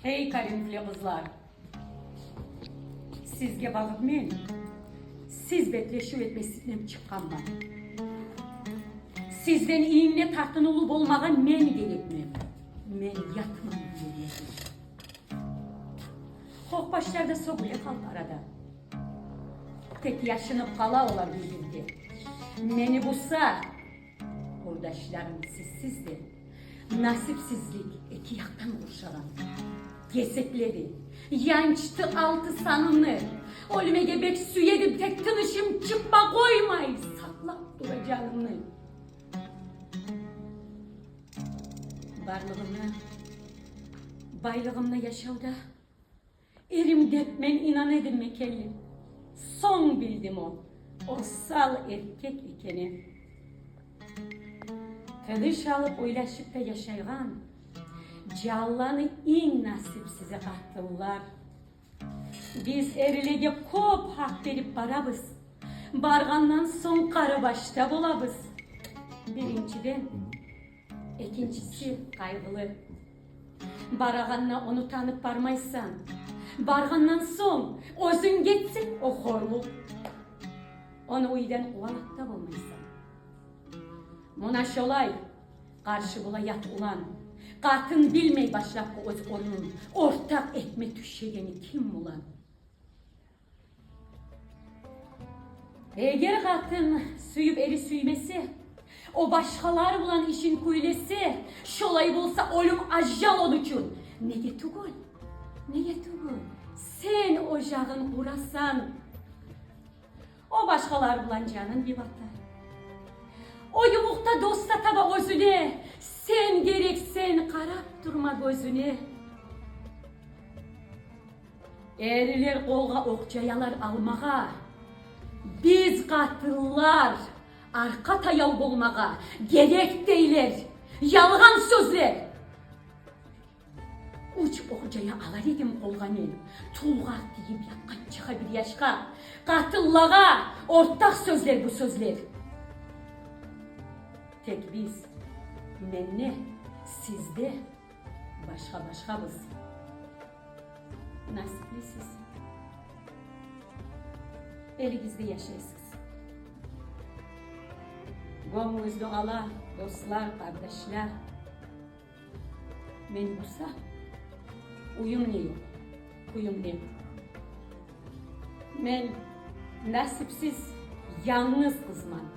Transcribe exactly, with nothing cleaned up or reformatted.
Гьей, каримлик къызлар, сизге багъып мен сиз бетлешив этмесликден чыкъгъанман. Сизден ийинге тартынывлу болмагъа мен герекмен. Мен ятман бу ерде. Къокъбашлар да сёгюле къалып арада. Тек яшынып къала олар бир-бирде. Мени буса къурдашларым сизсиз де, насипсизлик эки якъдан къуршагъан. Гесекледи, янчды алты санымны. Оьлмеге бек сюедим, тек тынышым чыкъма къоймай, сакълап тура жанымны. Барлыгъымны, байлыгъымны яшавда эрим деп мен инана эдим мекенли. Сонг билдим о осал эркек экенин. Тыныш алып, ойлашып да яшайгъан, жанланы инг насипсизи къатынлар. Биз эрлеге кёп гьакъ берип барабыз. Баргъандан сонг къарабашда болабыз. Биринчиден, экинчиси къайгъылы. Барагъанда ону танып бармайсан. Баргъандан сонг оьзюнг гетсенг, о хорлукъ. Ону уьйден къувалап да болмайсан. Муна шолай къаршы бола ят улан. Къатын билмей башлапгъы оьз орнун, ортакъ этме тюшегени ким булан? Эгер къатын сююп эри сюймесе, о башгъалар булан ишин кюйлесе, шолай болса, оьлюм, ажал ону учун. Неге тюгюл, неге тюгюл, сен ожагъын къурасан. О башгъалар булан жанын бибата. О ювукъда дос да таба оьзюне. Сен герексен, къарап турма гёзюне. Эрлер къолгъа окъ-жаялар алмагъа, биз, къатынлар, аркъа таяв болмагъа герек дейлер. Ялгъан сёзлер. Уьч окъ-жая алар эдим къолгъа мен, тулгъакъ тийип ятгъанчагъа бир яшгъа. Къатынлагъа ортакъ сёзлер бу сёзлер. Тек биз, мен де, сиз де башгъа-башгъабыз. Насиплисиз, элигизде яшайсыз. Гёнгюгюзде къала, дослар, къардашлар. Мен буса уьюм де ёкъ, кююм де. Мен насипсиз, янгыз къызман.